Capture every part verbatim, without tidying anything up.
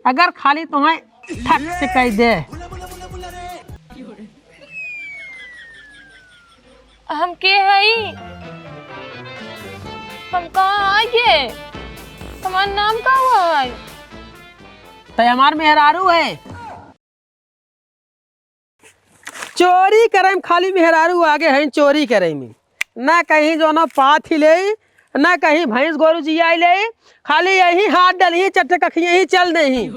अगर खाली तुम्हें ठक से कह दे। हम के हई? हम कहाँ आइए? हमार नाम का हुआ है? तै हमार मेहरारू है। चोरी करे में खाली मेहरारू आगे हैं, चोरी करे में। ना कहीं जौनो पात ही ले, ना कहीं भैंस गोरू जियाई ले, खाली यही हाथ डलही, चट्टे कखिए ही चल देही।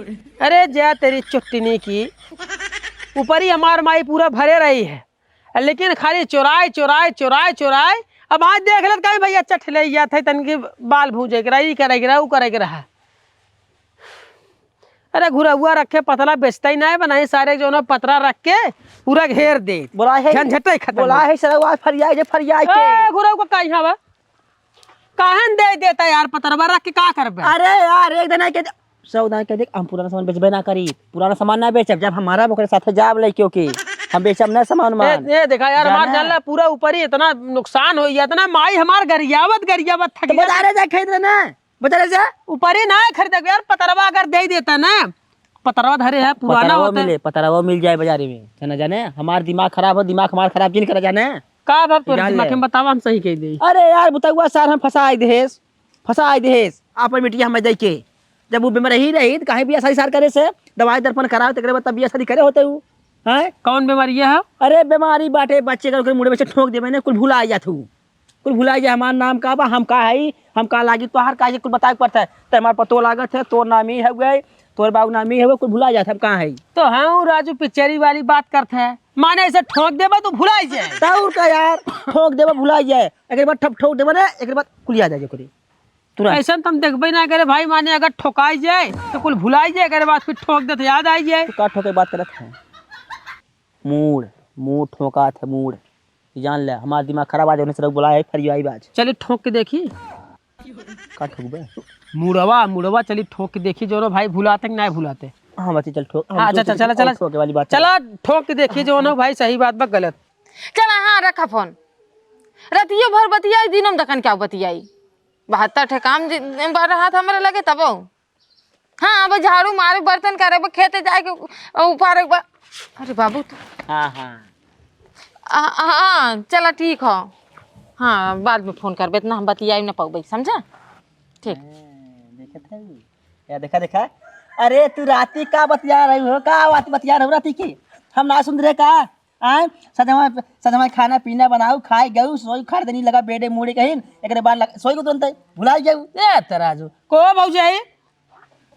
अरे जा तेरी चुट्टिनी की, ऊपरी हमार माई पूरा भरे रही है, लेकिन खाली चोराए, चोराए, चोराए, चोराए। अब आज देख लेत कहीं भैया चट ले जात है, तनकी बाल भूजे के रहा, ई करे के रहा, ऊ करे के रहा। अरे घुरौआ रखे पतला बेचता ही ना है, बनाई सारे जौनो पतरा रख के पूरा घेर दे। बोला है, झंझटे खत्म बोला हो। है सरवा फरियाई जे फरियाई के। ए, घुरौआ का कहीं हवा? काहन दे देता यार पतरवा रख के का करबे? अरे यार, एक दिन आके सौ दाई कह दे, हम पुराना सामान बेचबे ना करी, पुराना सामान ना बेचब, जब हमारा ओकरे साथे जाब लइके ओके, हम बेचब ना सामान ए, मान। ए, देखा यार, हमार जाना। जान ला पूरा ऊपर ही इतना नुकसान हो गया, इतना माई हमार गरियावत गरियावत थक तो गया। बाजारे जाए खरीद लेना। बता रहे से? ऊपरे ना खरीदे के यार, पतरवा अगर दे देता ना, पतरवा धरे है, पुराना पतरवा होता है। मिले, पतरवा मिल जाए बाजारे में। जाने, जाने, हमार दिमाग खराब हो, दिमाग हमार खराब जिन करा जाने। का बाप तोर जान दिमाग ले। में बतावा, हम सही कह दे। अरे यार, बुतौआ सार हम फंसाई देहेस, फंसाई देहेस। आपन बिटिया हमें दे के, जब वो बीमार ही रही, तो काहे बियाह शादी सार करे से, दवाई दर्पण कराओ, तेकरे बाद तब बियाह शादी करे होते हु, हैं? कौन बीमारी है? अरे बीमारी बाटे, बच्चे का ओकरे मुड़े में से ठोंक देवे ने, कुल भुला जात हु। कुल भुलाई जाए, हमार नाम का बा, हम का हई, हम का लागी, तोहार का, ये कुल बताए के पड़ता है। ते हमार पतो लागत है, तोर नाम ही हउए, तोर बाबू नाम ही हउए, कुल भुला जात है, हम का हई। तो हाँ, राजू पिचरी वाली बात करत है, माने ऐसे ठोक देबा तो भुलाई जाए। तो और का यार, ठोक देबा भुलाई जाए, एक बार ठप ठोक देबा ना, एक बार कुल याद आ जाए कुल तुरंत। ऐसा तो हम देखबे ना करे भाई, माने अगर ठोकाई जाए तो कुल भुलाई जाए, एक बार फिर ठोक दे तो याद आई जाए। तू का ठोके बात करत है? मूड़, मूड़ ठोकात है, मूड़। जान ले, हमार दिमाग खराब, आज उन्हें सरक बुलाए है, फरियाई बाज। चलिए ठोक के देखी। का ठोकबे? मुड़वा, मुड़वा, चलिए ठोक के देखी, जौनो भाई भुलाते कि नाहीं भुलाते। हाँ, बच्ची, चल ठोक, हाँ, हम चल, चल, चल, चल, चल। ठोके वाली बात चला, है। ठोक के देखी, जौनो भाई सही बात बा, गलत। चला, हाँ, रखा फोन। रतियो भर बतियाई, दिनों में दकन क्या बतियाई? बहत्तर ठे काम जि-, बा रहा था हमरे लगे तबो। हाँ, अब झाड़ू मारे, बर्तन करे, अब खेते जाए के उ-, उपारे के बा-, अरे बाबू, तू हाँ, हाँ। आ, हाँ, चला ठीक हो। हाँ, बाद में फोन करबे, इतना हम बतियाई न पाउबे, समझा? ठीक। हाँ, देखत है। या देखा, देखा। अरे, तू राती का बतिया रही हो? का बात बतिया रही हो राती की? हम ना सुन रहे का? आय, सजवा, सजवा खाना पीना बनाऊ, खाए गऊ, सोई, खड़ देनी लगा बेडे मुड़े कहीं, एकरे बाद लग-, सोई को तुरंत भुलाई जाऊ। ए, तराजू, को भौजाई?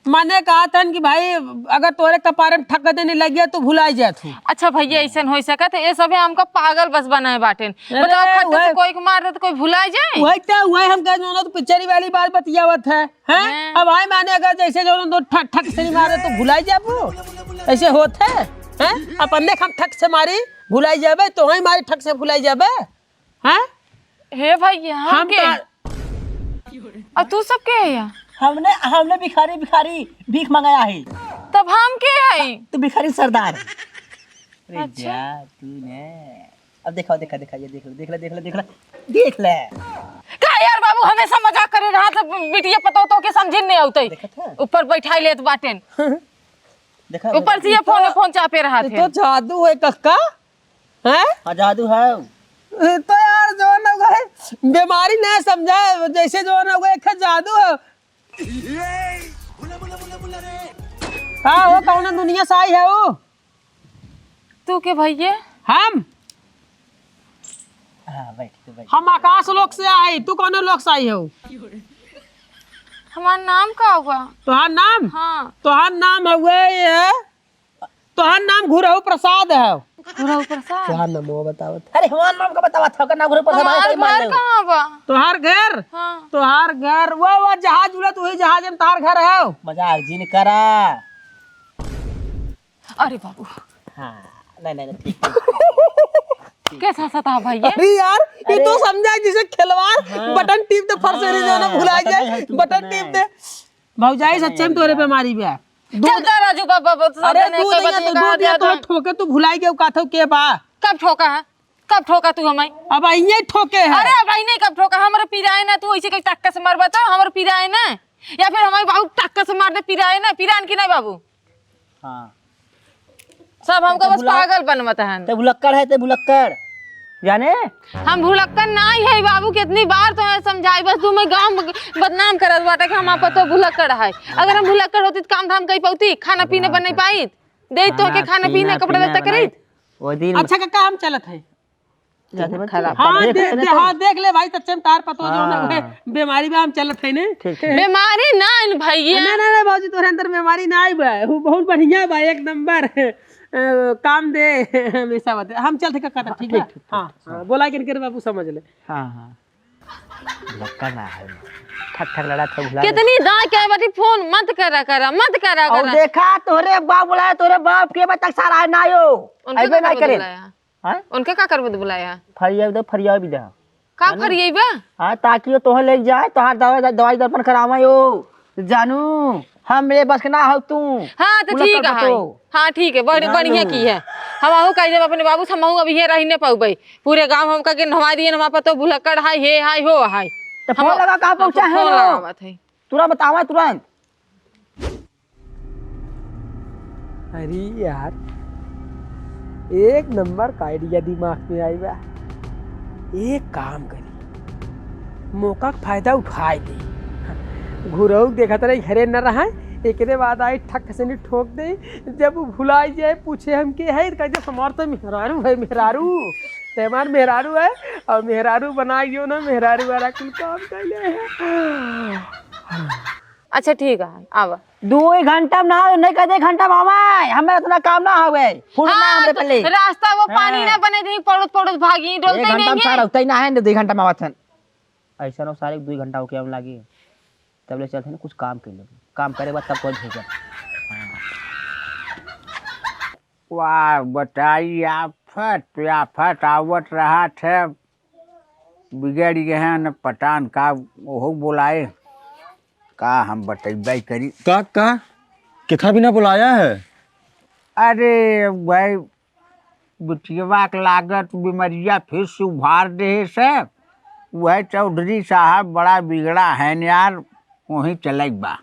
माने कहा थन कि भाई, अगर तोरे कपारे में ठक देने लग गया, तो भुलाई जात हूँ। अच्छा भैया, ऐसन हो सकत है, ये सभे हमका पागल बस बनाए बाटेन। अरे, बताओ, खट्टे से वही कोई के मार दे, तो कोई भुलाई जाए? वही तो, वही हम कह, दोनों तो पिचरी वाली बात बतियावत है। हैं? हैं? अब आई माने अगर जैसे जो दो ठक, ठक से मारे तो भुलाई जाबू? ऐसे होत है? हैं? अपन देख हम ठक से मारी, भुलाई जाबे, तो वही मारी ठक से भुलाई जाबे। हैं? हे भैया, हम हम के? का और तू सब के है या? हमने, हमने भिखारी, भिखारी भीख मंगाया है। तब हम के है? तू भिखारी सरदार। अरे अच्छा। जा तू ने। अब देखा, देखा, देखा, ये देख ले, देख ले, देख ले, देख ले, देख ले। का यार बाबू, हमेशा मजाक करे रहा था, बिटिया पतो तो के समझे नहीं आवते। देखा था? ऊपर बैठाई लेत बाटेन। देखा, ऊपर से ये देखा। फोन, फोन चापे रहा ये थे। तो जादू है कक्का, हैं? हाँ, जादू है। ये तो यार जो ना गए, बीमारी नहीं समझा, जैसे जो ना गए, एक जादू है। का हो, कौन दुनिया से आई है वो? तू के भैया? हम? हाँ, बैठ, तू बैठ। हम आकाश लोक से आई, तू कौन लोक से आई हो? हमार नाम का हुआ? तोहार नाम? हाँ। तोहार नाम हुए ये, तोहार नाम घुरहु प्रसाद है। घुरहु प्रसाद? तोहार नाम वो बतावत। अरे, हमार नाम का बतावत हो, का नाम घुरहु प्रसाद है, हमार कहीं मान घर लो। कहाँ बा? तोहार घर? हाँ। तोहार घर, वो, वो जहाज उड़त, वही जहाज में तोहार घर है। मजाक जिन करा। अरे बाबू। हाँ, नहीं, नहीं, नहीं, ठीक, ठीक, ठीक। कैसा सता भैया? अरे यार, ये अरे। तो समझा जिसे खिलवाड़, हाँ। बटन टीप दे, फरसेरी हाँ, जाना भुला बटन जाए, नहीं है, तू बटन बटन टीप नहीं। दे। भौजाई, बटन सच्चे में नहीं तोरे है। बीमारी बा। दूध चल जा राजू बाबा, बाबा, अरे, सब दूध जने यहाँ तो, कबड्डी दूध का यहाँ तो दिया था। ठोके तू भुलाई गयो, का थो के बा? कब ठोका है? कब ठोका तू हमें? अब अइये ठोके है। अरे, अब आई नहीं, कब ठोका? हमरे पिराए ना, तू ऐसे कहीं टक्का से मरबा तो हमरे पिराए ना। या फिर हमारे बाबू टक्का से मार दे, पिराए ना, पिरान की नहीं बाबू? हाँ। सब हमका ते बस भुला-, पागल बनवत हन। ते भुलक्कड़ है, ते भुलक्कड़। जाने? हम भुलक्कड़ नाहीं है बाबू, कितनी बार तो है समझाई, बस तू मैं गाँव में बदनाम करत बाटे कि हम आपा तो भुलक्कड़ है। अगर हम भुलक्कड़ होती तो काम धाम कई पाउती, खाना पीने बन नहीं पाई, दे तो के खाना पीने, कपड़ा लत्ता करी। वो दिन अच्छा काका, हम चलत है। जाते बच्चे। खराब। हाँ, देख, दे-, दे-, हाँ, देख ले भाई, सच्चे में तार पतो जो ना हाँ। उहे बीमारी बा, हम चलत है ने। ठीक, ठीक। बीमारी ना आइन भैया। नहीं, नहीं, नहीं, भौजी, तोरे अंदर बीमारी ना आई बा। वो बहुत बढ़िया बा, एक नंबर। अ, काम दे, हमेशा बते। हम चलत है काका, हाँ, ठीक बा? ठीक, ठीक, हाँ, ठीक, हाँ, हाँ। बोला के इनके बाबू समझ ले। हाँ, हाँ। भुलक्कड़ ना है। ठक ठक लड़ा था, भुला गए। कितनी दाई कहे बाटी, फोन मत करा करा, मत करा और करा। देखा, तोरे बाप बुलाया, तोरे बाप के बा तक सारा है ना यो। उनके अइबे का ना करबे करे। बुलाया? हाँ? उनके का करबे तो बुलाया? फरिया दे, फरिया भी दे। का जानो? फरिया बा? हाँ, ताकि वो तोहे लेके जाए, तोहार दवा-, दवाई दर्पण करावा यो। जानू, हम मेरे बस के ना हो तू। हाँ, तो उलट ठीक कर है। पतो। हाँ, ठीक है, बड़-, जानू। बढ़िया की है। हम आहू कह देब अपने बाबू से, हम आहू अब इहे रही न पाउबे। पूरे गाँव हमका के नहवाई दिए, हमार पतो भुलक्कड़ है, हे है, हो है। तो फोन हम लगा, कहाँ पहुँचा है फोन वो? लगावत है। तुरंत बतावा, तुरंत। अरे यार, एक नंबर का idea दिमाग में आई बा। एक काम करी, मौका का फायदा उठाए दे। घुरऊ देखत रही, घरे न रहा, एकरे बाद आई ठक से नहीं ठोक दे। जब वो भुलाई जाए, पूछे हम के है, कह दे, "हमार तो मेहरारू है, मेहरारू।" ते हमार मेहरारू है, और मेहरारू बनाई जो ना, मेहरारू वाला कुल काम कर ले है। अच्छा, ठीक है, आवा। दुई घंटा में ना, नहीं कह दे घंटा में आवा, हमें इतना काम ना हवे, फुर्सत ना हाँ, हमरे तो पहले। रास्ता वो पानी हाँ। ना बने दी, पड़ोत पड़ोत भागी, डोलते एक घंटा नहीं में है। सारा उतना ही ना है, दुई घंटा में आवत हन। ऐसा ना सारे दुई घंटा होके हम लागी, तब ले चलते हैं ना कुछ काम के लिए, काम करे बाद तब कोई भेजब। हाँ। वाह, बताई आफत पे आफत आवत रहा थे, बिगड़ गए हैं न पता न का, ओहो बोलाए, का हम बतइबे करी। का, का? केथा बिना बुलाया है? अरे भाई, बिटियवा के लागत बीमरिया फिर से उभार देहे से, वह चौधरी साहब बड़ा बिगड़ा है न यार, वहीं चलक बा।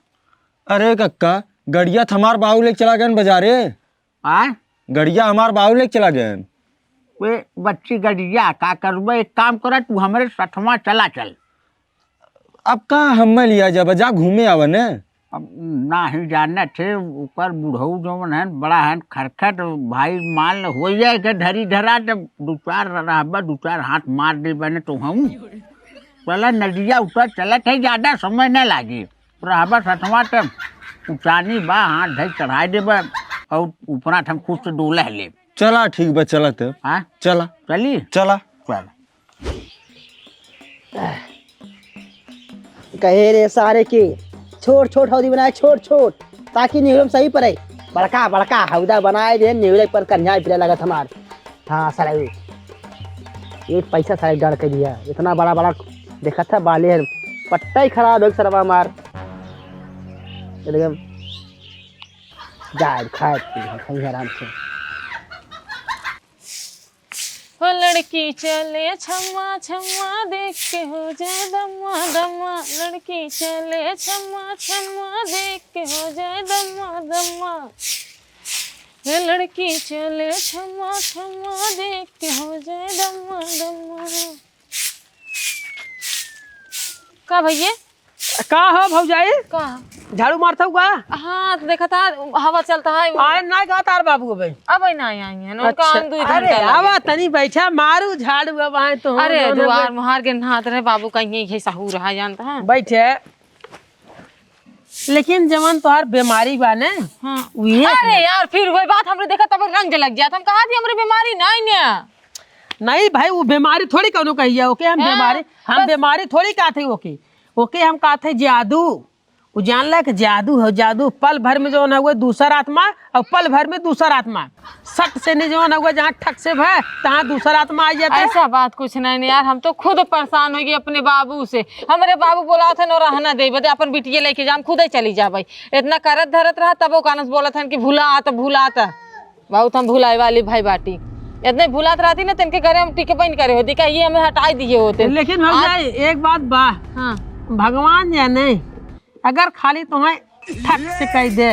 अरे कक्का, गड़िया त हमार बाऊ लेके चला गए बजारे। आय? गड़िया हमार बाऊ लेके चला गए। वे बच्ची गड़िया का करबे, एक काम करा, तू हमरे सथवा चला चल। अब का हमें लिया जाबा, जा घूमे आवा ने। अब नाही जाने थे, ओकर बुढ़ऊ जौन है, बड़ा है खरखट, भाई मान ल हो जाए के धरी धरा, जब दू चार रहबा, दू चार हाथ मार दे बने तो हम। चला नदिया उतर चलत है, ज्यादा समय न लागी। रहबा सथवा त उचानी बा, हाथ धई चढ़ाई देबा और ऊपरा त हम खुद से डोले ले। चला ठीक बा, चला तब। हाँ? चला। चली? चला। चल। कहे रे सारे के छोट छोट हौदी बनाए, छोट छोट, ताकि निहुरम सही पड़े। बड़का बड़का हौदा बनाए दे, निहुरे पर कन्या फिरे लगत हमार। हाँ सारे, ये पैसा सारे गड़ के दिया, इतना बड़ा बड़ा देखत है बाले है, पट्टा ही खराब है सरवा मार। एकदम जाए खाए पी, खाई आराम से। हो लड़की चले छम्मा छम्मा देख के हो जाए दम्मा दम्मा, लड़की चले छम्मा छम्मा देख के हो जाए दम्मा दम्मा, हे लड़की चले छम्मा छम्मा देख के हो जाए दम्मा दम्मा। का भैया? का हो भौजाई? का? झाड़ू मारत हऊ का? हाँ, देखा था, हवा चलता है। आए ना का तार बाबू अबे? अब ना आई हैं, उनका अच्छा। आन दो घंटा अरे, लगे। आवा तनी बैठा, मारू झाड़ू अब आए तो हम अरे, दोनों दुआर बे- मुहार के नहात रहे, बाबू कहीं यही सहूर रहा, जानता है? बैठे। लेकिन जवन तोहार बीमारी बा ने, हाँ। उहे अरे यार, फिर वही बात हमरे देखा तब रंग लग जात। हम कहा थी हमरे बीमारी नहीं ने। नहीं भाई, वो बीमारी थोड़ी कौनो कहिया, ओके हम हाँ, बीमारी, हम बस बीमारी थोड़ी कहत है ओके। ओके हम कहत है जादू। वो जान ला कि जादू हो, जादू। पल भर में जौन हुआ दूसर आत्मा और पल भर में दूसर आत्मा। सट से नहीं जौन हुआ, जहाँ ठक से भय, तहाँ दूसर आत्मा आ जाता है। ऐसा बात कुछ नहीं, नहीं यार, हम तो खुद परेशान हो गए अपने बाबू से। हमरे बाबू बोला थे न रहना दे, बदे अपन बिटिया लेके जा, हम खुद ही चली जाबे। इतना करत धरत रहा, तब वो कानस बोलत हन कि भुलात, भुलात। बहुत हम भुलाए वाली भाई बाटी। इतने भुलात रहती ना, तिनके घरे हम टिकबे न करे होती, का ये हमें हटाई दिए होते। लेकिन भौजाई, आज एक बात बा, हाँ। भगवान जाने, अगर खाली तुम्हें ठक से कह दे।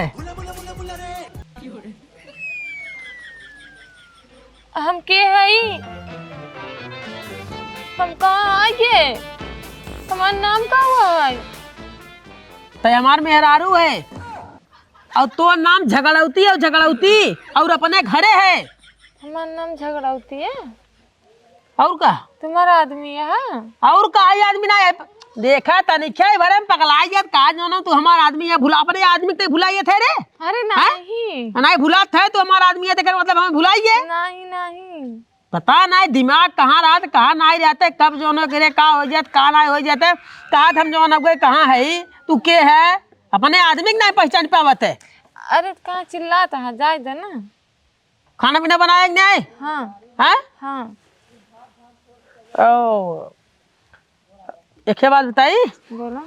हम के हई? हम कहाँ आइए? हमार नाम का हुआ है? तै हमार मेहरारू है। और तोर नाम झगड़ौती है, झगड़ौती, और अपने घरे है। हमार नाम झगड़ौती है? और का? तुम्हारा आदमी है? और का, ये आदमी ना है। देखा तनिखे भरे में पगलाई जात, का जानो तू हमार आदमी है, भुला, अपने आदमी के भुलाइए थे रे? अरे हैं? नहीं। नहीं भुलात है तो हमार आदमी है, तेकर मतलब हमें भुलाइए? नहीं, नहीं। पता नहीं दिमाग कहाँ रहत, कहाँ नहीं रहते, कब जौन करे का हो जात, का नहीं हो जाते। कहा हम जौन अब कहाँ है, तू के है, अपने आदमी के नहीं पहचान पावत है। अरे कहाँ चिल्लात है, जाए दे ना। खाना पीना बनाए कि नहीं? हाँ। हैं? हाँ। ओ, एक बात बताई। बोलो।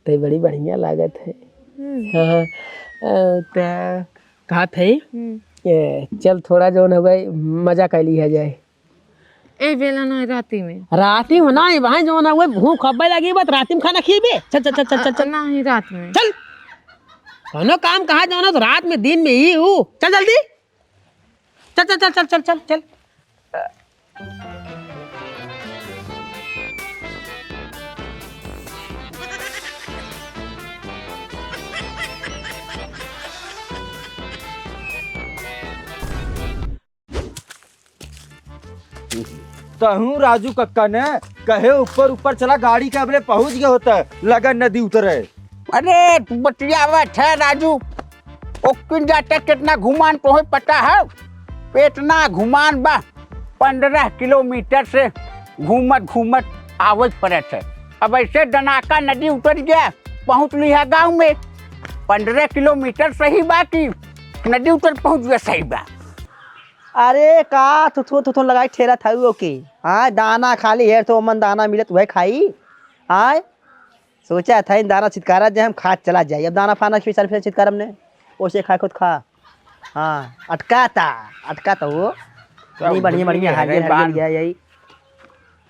ते बड़ी बढ़िया लागत है। हम्म। हाँ, अ, त कहा थे, हम्म। ये, चल थोड़ा जौन हो गए, मजा कर लिया जाए। ए बेला ना, राती में। राती में ना, ये भाई जौन हो गए, भूख अब्बे लगी, बस राती में खाना खीबे। चल, चल, चल, चल, चल, चल। नहीं, रात में। चल। कोनो काम कहा जौन हो तो रात में, दिन में ही हूँ। चल जल्दी। चल, चल, चल। तहूँ राजू कक्का ने कहे ऊपर ऊपर चला, गाड़ी के अबले पहुँच गए होता है, लगन नदी उतरे। अरे, तू बतियावत है राजू, ओकिन जाते कितना घुमान तोहे पता है? इतना घुमान बा, पन्द्रह किलोमीटर से घूमत घूमत आवत पड़त है। अब ऐसे दनाका नदी उतर गया, पहुँच लिहा गाँव में। पन्द्रह किलोमीटर सही बा कि नदी उतर पहुँच गया सही बा। अरे का थुथुन थुथुन लगाई ठेरा था ओके। हाँ, दाना खाली हेर तो ओमन दाना मिलत वह खाई। हाँ, सोचा था इन दाना छिटकारा जे हम खात चला जाई। अब दाना फाना फिर फिर छिटकारम ने, ओसे खा खुद खा। हाँ, अटकाता, अटकाता वो। नहीं, बढ़िया, बढ़िया, हरियर, हरियर, यही।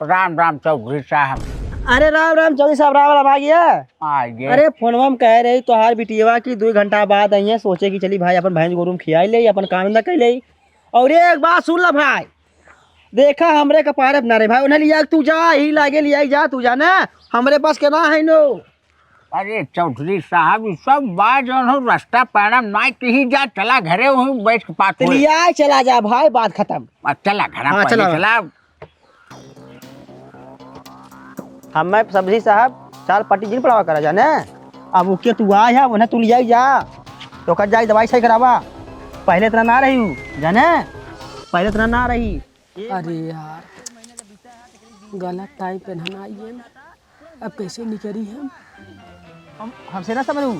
राम राम चौधरी साहब। अरे राम राम चौधरी साहब, राम राम, आ गया? आ गए। अरे फोनवा में कह रही तोहार बिटियवा की दो घंटा बाद आई है, सोचे कि चली भाई अपन भैंस गोरू में खियाई ले, अपन काम धंधा कर ले। और एक बात सुन ला भाई, देखा हमरे कपारे पे ना रे भाई, उन्हें लिया तू जा, ही लागे लिया जा तू जाना, हमरे पास के ना है नो। अरे चौधरी साहब, ई सब बात जौन हो रास्ता पैरा में ना कही जा, चला घरे वहीं बैठ के बात तो होए। लिया चला जा भाई, बात खत्म। आ, चला घरा हाँ, पहले चला। चला। हमें सब्जी साहब चार पट्टी जिन पड़ावा करा जाने। अब ओके तू आए है, उन्हें तू लिया जा, तो कर जाए दवाई सही करावा। पहले इतना ना रही हूँ जाने, पहले इतना ना रही। अरे यार, गलत टाइम पे हम आइए ना, अब कैसे निकली हम? हम, हमसे ना समझू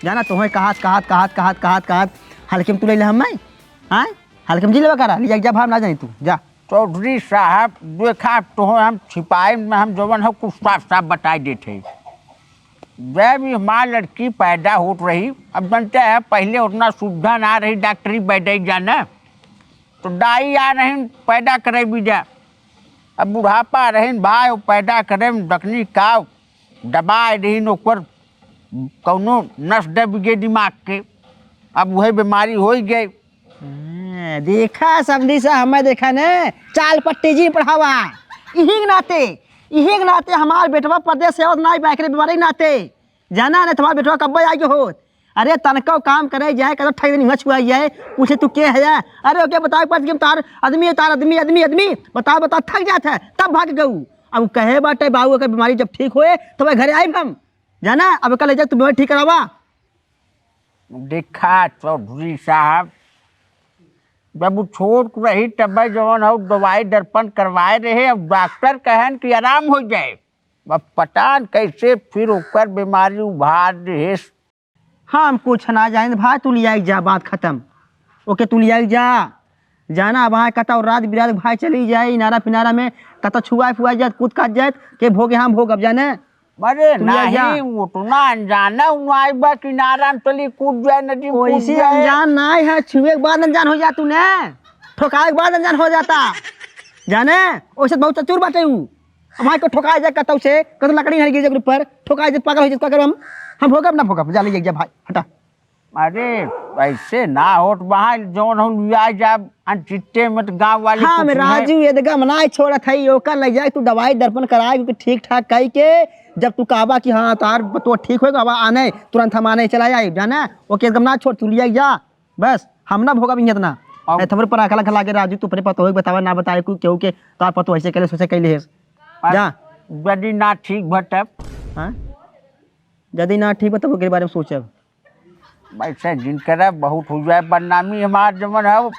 जाना, तुम्हें कहत कहत कहत कहत कहत कहत हल्के में तू ले ले हम, हाँ, हल्के में जी लेवा करा, लिया जा भाव ना जानी तू जा। चौधरी साहब, देखा तोहे हम छिपाई में हम जवन हो कुछ साफ साफ बताई देते। जब भी हमार लड़की पैदा होत रही, अब जानते हैं पहले उतना सुविधा ना रही डॉक्टरी बैठे जाना, तो दाई आ रही पैदा करे बीजा। अब बुढ़ापा रही भाई, वो पैदा करे में दखनी का दबाए रही ओकर कौनो नस दब गए दिमाग के, अब वही बीमारी हो ही गई। हाँ, देखा समधी सा, हमें देखा ने चाल पट्टी जी पढ़ावा, इही के नाते, इही के नाते हमार बेटवा परदेस से आवत ना, एकरे बीमारी के नाते, जाना ने तुम्हार बेटवा कब्बे आगे होत। अरे तनको काम करे जाए, कदो ठई नहीं छुआ जाए, पूछे तू के है? अरे ओके बताओ पर कि तार आदमी है, तार आदमी, आदमी, आदमी, बताओ, बताओ, थक जात है, तब भाग गऊ। अब कहे बाटे बाबू, अगर बीमारी जब ठीक होए, तो मैं घरे आइब हम, जाना, अब कल ले जा, तू बीमारी ठीक करावा। देखा चौधरी साहब, जब वो छोट रही तब जवन हो दवाई दर्पण करवाए रहे, अब डॉक्टर कहन कि आराम हो जाए। अब पता न कैसे फिर ओकर बीमारी उभार देस। हम कुछ ना जानित भाई, तू लियाई जा, बात खत्म। ओके, तू लियाई जा, जाना अब वहाँ कता और रात बिरात भाई चली जाए इनारा पिनारा में, कता छुआ फुआ जात, कूद काट जात, के भोगे हम भोग अब जाने। अरे तू लियाई जा। नहीं, उतना अनजाना उनाई बा, किनारा में चली कूद जाए, नदी में कूद वैसे जाए। अनजान ना है, छुए के बाद अनजान हो जा तू ने, ठोकाए के बाद अनजान हो जाता। जाने, वैसे बहुत चतुर बाटे ऊ। अब भाई को ठोका जाए कतौ से, कतौ लकड़ी नहीं गिर जाए ऊपर, ठोका जाए, पागल हो जाए, का करो हम? हम भोगब ना भोगब, जा ले जा भाई, हटा। अरे, ऐसे ना होत बा, जौन हम लिया जाब, अनचित्ते में तो गाँव वाले हाँ, कुछ मैं नहीं। राजू, ये देखा, मना छोड़त है, ओकर ले जाए, तू दवाई दर्पण कराए, क्योंकि ठीक ठाक कही के, जब तू कहबा कि हाँ, तार तो ठीक होएगा, अब आने, तुरंत हम आने चला जाए, जाना, ओके, एकदम ना छोड़, तू लिया जा, बस, हम ना भोगब इहाँ इतना। अब ए, हमरे पर आखला खला के राजू, तू अपने पतोह के बतावा, ना बताए, कोई केहू के, तार पतोह ऐसे कैले, सोचे कैले है। अब जा। यदि ना ठीक भा तब? हाँ? यदि ना ठीक भा तब ओकरे बारे में सोचब। वैसे जिन करे बहुत हो जाए बदनामी हमार जमन है,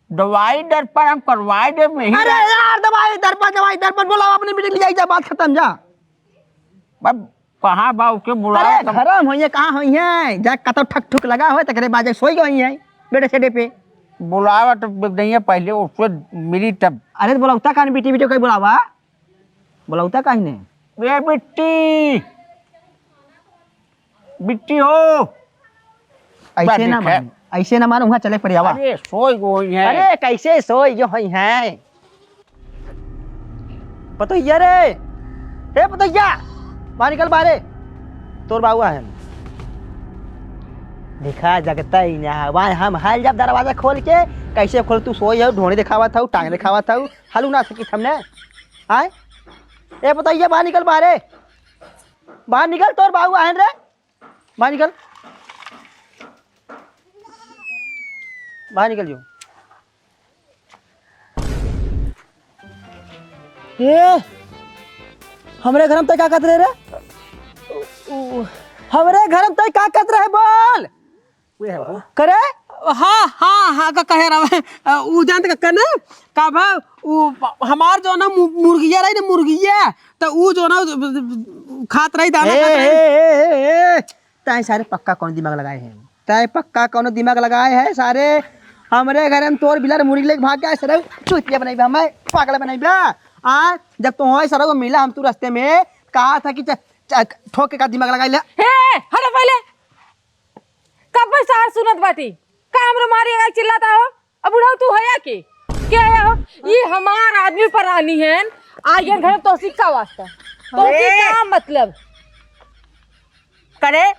दवाई दर्पण हम करवाए दे में ही अरे रह- यार, दवाई दर्पण, दवाई दर्पण, बोला अपने बेटे ले जाई जा, बात खत्म, जा। अब कहाँ बा ओके बुलावा अरे तब? घर में होइए, कहाँ होइए? जा कतौ ठक ठुक लगा होए, तकरे बाजे सोई गई है, बेटे सेटे पे। बुलावा तो नहीं है, पहले उससे मिली तब। अरे तो बोला उतना कान बीटी बीटी कोई बुलावा, बोला उतना काहे ने? ए बिट्टी, बिट्टी हो। ऐसे ना मारे, ऐसे ना मारे, वहाँ चले पड़े आवा। अरे सोई गई है। अरे कैसे सोई गई है? पतोहिया रे, ए पतोहिया, बाहर निकल बाहरे, तोर बाबू आए हैं। देखा जगता ही ना है, वहाँ हम हाल जब दरवाजा खोल के, कैसे खोल तू सोई हो, ढोंडी दिखावत हो, टांग दिखावत हो, हलू ना सकी हमने। आए, ए पतोहिया बाहर निकल बाहरे, बाहर निकल, तोर बाबू आए हैं रे, बाहर निकल, बाहर निकल जो। ए, हमरे घर में तै का करत रहे रे? हमरे घर में तै का करत रहे बोल? करे? हाँ, हाँ, हाँ, का कहे रहा है? अ, उ जानत का, का ना? का भा, उ, हमार जो ना मु-, मुर्गिया रही ना, मुर्गिया, तो उ जो ना, खात रही दाना ए, खात रही। ए, ए, ए, ए, तै सारे पक्का कौन दिमाग लगाए हैं? तै पक्का कौनो दिमाग लगाए है सारे? हमरे घर में तोर बिलार मुर्गी लेके भाग गया, सरऊ चूतिया बनाई बा, हमें पागल बनाई बा। आ, जब तो होए सरऊ मिला हम तू रास्ते में, कहा था कि च-, च-, ठोक के का दिमाग लगाई ले। हे, हटो पहले। कब से सार सुनत बाटी? का हमरे मारे चिल्लाता हो? अब बुढ़ऊ तू हया के? के हया हो? ई हमार आदमी परानी हन, आइगन घर तोसी का वास्ता? तोसी ए! का मतलब? करे,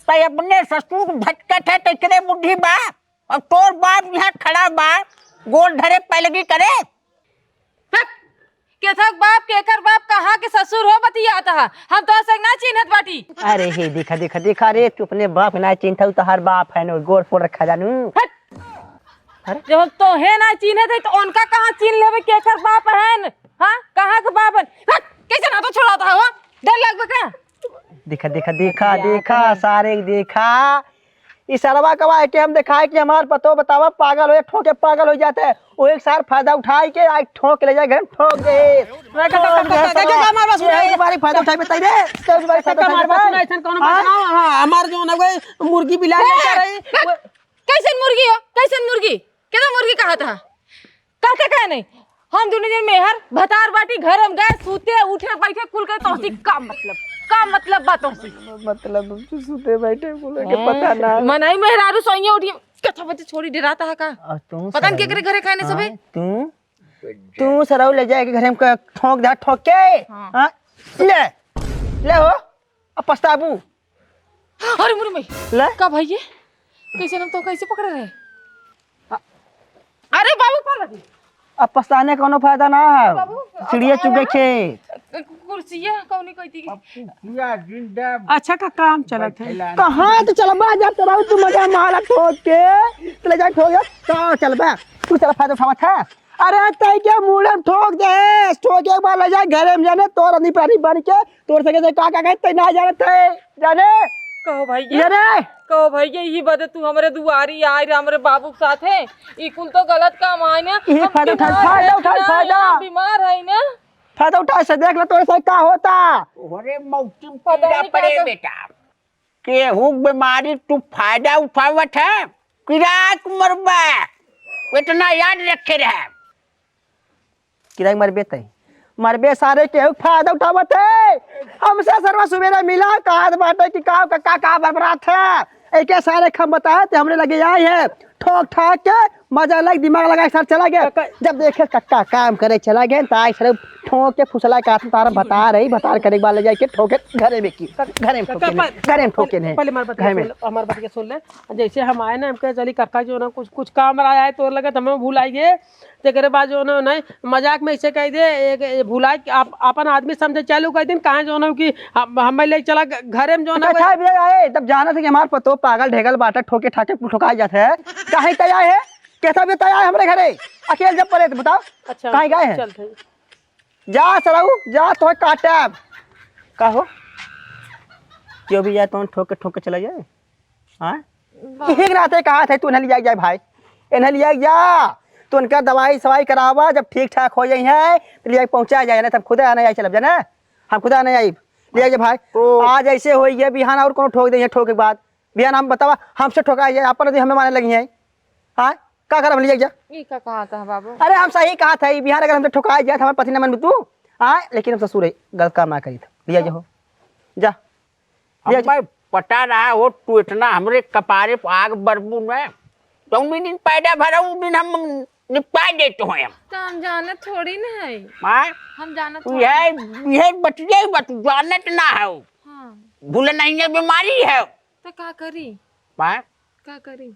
तै अपने ससुर को भटकत है, तेकरे बुद्धि बा। अब तोर बाप यहाँ खड़ा बा, गोड़ धरे पैलगी करे। हट! केथक बाप, केकर बाप, कहाँ के ससुर हो बतियात हा? हम तो से ना चिन्हत बाटी। अरे हे, देखा, देखा, देखा रे, तू अपने बाप ना चिन्हत, तोहार बाप है न, गोड़ फोड़ रखा जानू। हट! अरे? जब हम तोहे ना चिन्हत है, तो उनका कहाँ चिन्ह लेबे, केकर बाप है न? हाँ? कहाँ के बाप है? हट! कैसे ना तो छोड़ाता हो? डर लगबे का? देखा, देखा, देखा, देखा, सारे देखा। ई सरवा कवा है कि हम देखाए कि हमार पतो बतावा पागल हो, ठोके पागल हो जाते हैं। वो एक सार फायदा उठाए के आज ठोक ले जाए, घर में ठोक दे। का, का, का, का, का, का, का, मार बस, ये एक बार फायदा उठाए बताई रे, तो एक बार फायदा उठाए बताई। ऐसन कोनो बात ना, हाँ, हमार जो ना कोई मुर्गी बिलार ए, लेकर आई, ए, वो कैसन मुर्गी हो? कैसन मुर्गी? केतना मुर्गी कहा था? कहते काहे नहीं? हम दुनो जन मेहर भतार बाटी, घर में गए, सूते, उठे, बैठे, कुल के तोसी का मतलब? का मतलब बा तोसी? मतलब हम तो सूते बैठे बोले के पता ना। मनई मेहरारू सोइए उठी, कथा बच्चे छोड़ी डराता है का? आ, तू पता नहीं सरऊ। केकरे घरे खाने सबे? हाँ, तू, तू सरऊ ले जाए के घरे में क-, ठोक दे, ठोक के। हाँ। हाँ, ले, ले हो, अब पछताबू। अरे मुरमई, ले। का भइये? कैसे हम तो कैसे पकड़े रहे? अ- अरे बाबू, पा लगी। अब पछताने कौनो फायदा ना है। बाबू, चिड़िया अब चुग गए आया। खेत। क-, कुर्सिया कौनी कोई थी? अब कुर्सिया जिंदा अच्छा का काम चलत है। बैठेला। कहाँ तो चलबा जब चलाऊ तू मजा मारा ठोक के। चले जा ठोक जा। कहाँ चलबा? तू चला फायदा उठावत है। अरे तै के मुड़े में ठोक दे, ठोक एक बार ले जा घरे में जाने तोर आदमी प्राणी बन के तोर सके से का का कहे तै ना जानत है, जाने? कहो भइया, जाने? कहो भइया, ई बदे तू हमरे दुआरी आए रे, हमरे बाबू के साथ है, ई कुल तो गलत काम आए ना। ई हम फायदा उठा, बीमार फायदा है उठा, ना, फायदा। हम बीमार है ना। फायदा उठा से देख ले तोरे से का होता। अरे मौती पता पीड़ा नहीं पड़े का बेटा। केहू के बीमारी तू फायदा उठावत है, किराक मरबा, इतना याद रखे रहे। किराक मरबे तय, मरबे सारे, केहू के फायदा उठावत है। हमसे सरवा सुबेरे मिला, कहत बाटे कि का, का, का, का बरबरात है। एके सारे खम बताए ते हमरे लगे आए है, ठोक ठाक के मजा लग, दिमाग लगा, सर चला गया। काका। जब देखे कक्का काम करे चला गया, तो आई सर ठोक के फुसला के आत्म तारा बता रही, बता करे एक बार ले जाके ठोके घरे में की, घरे में ठोके, घरे में ठोके नहीं, पहले हमारे बात घर में। सुन ले, हमारे बात के सुन ले। जैसे हम आए ना, हमके चली कक्का जो ना कुछ, कुछ काम रहा है तोर लगे, तो हमें भुलाइए। तेकरे बाद जो ना, नहीं, मजाक में ऐसे कह दे, एक, ये भुला के आप, अपन आदमी समझे चालू कर दिन, कहाँ जो ना कि हम, हमें ले चला घ-, घरे में जो ना। अच्छा, भैया, आए, तब जाना था कि हमार पतो पागल ढेगल बाटा ठोके ठाके ठोकाई जात है। काहे तय आए है? कैसा भी तय आए हमरे घरे? अकेल जब परे तो बताओ। अच्छा, काहे गए हैं? चल भाई। जा सरऊ, जा तो काटब। का हो? जो भी जाए तो ठोके ठोके चला जाए। हाँ? वाह। यही नाते कहा था तू इन्हें लिया जाए भाई, इन्हें लिया जा, तू उनका दवाई सवाई करावा, जब ठीक ठाक हो जाई है तो लिया पहुँचा जाए, ना तो हम खुद आना आई चलब जाना, हम खुद आना आई लिया जाए भाई। तो आज ऐसे हो गया, बिहान और कोनो ठोक दे, ठोक के बाद बिहान हम बतावा, हमसे ठोका जाए, अपन तो हमें माने लगी है। हाँ, का करब, लिया जा। ई का कहा था बाबू? अरे हम सही कहा था, ई बिहान अगर हमसे ठोका जाए तो हमारे पति न मन तू। हाँ, लेकिन हम ससुर है, गलत काम ना करी था, लिया जाओ, जा। हमें पता रहा हो, तू इतना हमरे कपारे पे आग बरबू न, तो उन्हीं दिन पैदा भरा, उस दिन हम निपटा देते हो हम। तो हम जानत थोड़ी न है। आय? हम जानत तू थोड़ी। यह, यह बतिया ही बत-, जानत ना हो। हाँ। भूल नहीं है, बीमारी है। तो का करी? आय? का करी?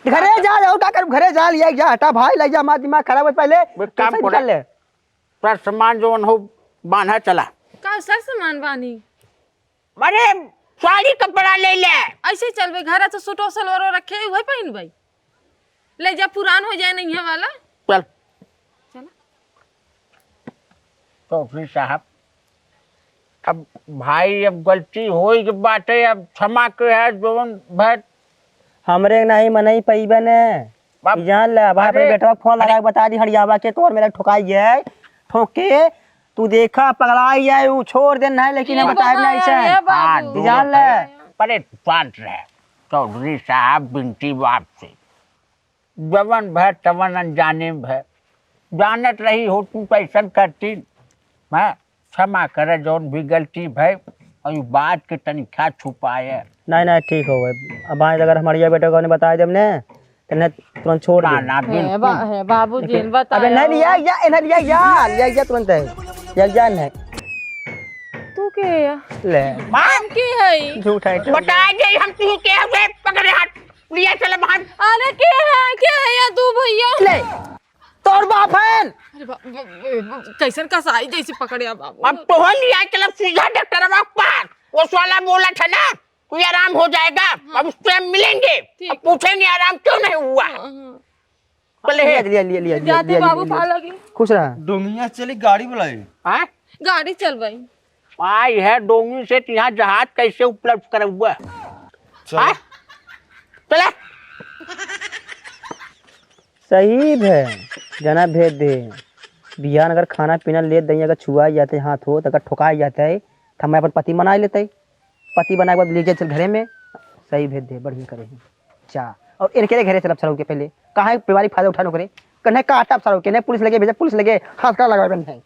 घरे जा, जाओ, का करूँ? घरे जा, लिया जा, हटा भाई, ले जा, हमारा दिमाग खराब है पहले। एक काम तो सही करे। कर ले। पूरा सामान जौन हो, बांधा चला। का सर सामान बानी? अरे, साड़ी कपड़ा ले ले। ऐसे ही चलबे, घर है तो सूटो सलवारो रखे, वही पहनबे। ले जा, पुरान हो जाए नहीं है वाला। चल। चला। चौधरी साहब, अब भाई, अब गलती होई के बाटे, अब क्षमा के है, जौन भर। हमरे नहीं मनई पइबे ने। बाप। ई जान ले, अब अपने अरे, बेटवा के फोन लगा अरे। के बता दी, हरियावा के तोर मेरा ठुकाई है, ठोक के तू देखा, पगलाई जाए, ऊ छोड़ दे नहीं, लेकिन हम बताए नहीं से। हाँ, बाबू। दूर जान ले। है। अरे, शांत रहे। चौधरी साहब, बिनती बाप से, जवन भय तवन अनजाने में भय। जानत रही हो तू कैसन करती। हाँ, क्षमा करे, जौन भी गलती भय, और ई बात के तनिका छुपाए। नहीं, नहीं, ठीक हो गए। अब आज अगर हमारे बेटा को नहीं बताए देब ने, तो इन्हें तुरंत छोड़ ना, दे। ना, हे बिल्कुल। बा-, हे बाबूजी, इनके-, बता अबे नहीं, यार। लिया, या, इन्हें लिया, या, लिया, या तुरंत है। या, या नहीं। तू के है? ले। हम के है? झूठ है, झूठ। बता दे, हम तू के है, पकड़े हाथ, लिया चल बाहर। अरे के है, के है या तू भैया? ले, तोर बाप है। अरे बा-, बा-, बा-, बा-, कैसन कसाई जैसे पकड़े बाबू। अब तोहन लिया चल सीधा डॉक्टर के पास। वो साला बोला था ना, कोई आराम हो जाएगा। हाँ। अब उससे हम मिलेंगे। ठीक। अब पूछेंगे आराम क्यों नहीं हुआ। हाँ, हाँ। बोले, लिया, लिया, लिया, लिया, जाते लिया, बाबू लिया, पा लिया। लगी। खुश रहा। डोंगिया चली, गाड़ी बुलाई। हाँ? गाड़ी चल भाई। आई है डोंगी से तो यहाँ जहाज कैसे उपलब्ध करौआ? चल। हाँ? चला। सही है, जना भेज दे। बिहान अगर खाना पीना ले दई, अगर छुआ जाते हाथ हो, तो अगर ठोका जाते है, तो हम अपन पति मना लेते। पति बनाए के बाद ले जाए चल घरे में, सही भेज दे, बढ़िया करे हैं। जा, और इनके लिए घरे चलब सरऊ के पहले, कहाँ है बीमारी फायदा उठानो करे, कन्हे काटब सरऊ के, नहीं पुलिस लगे भेजब, पुलिस लगे हाथ का लगावे नहीं।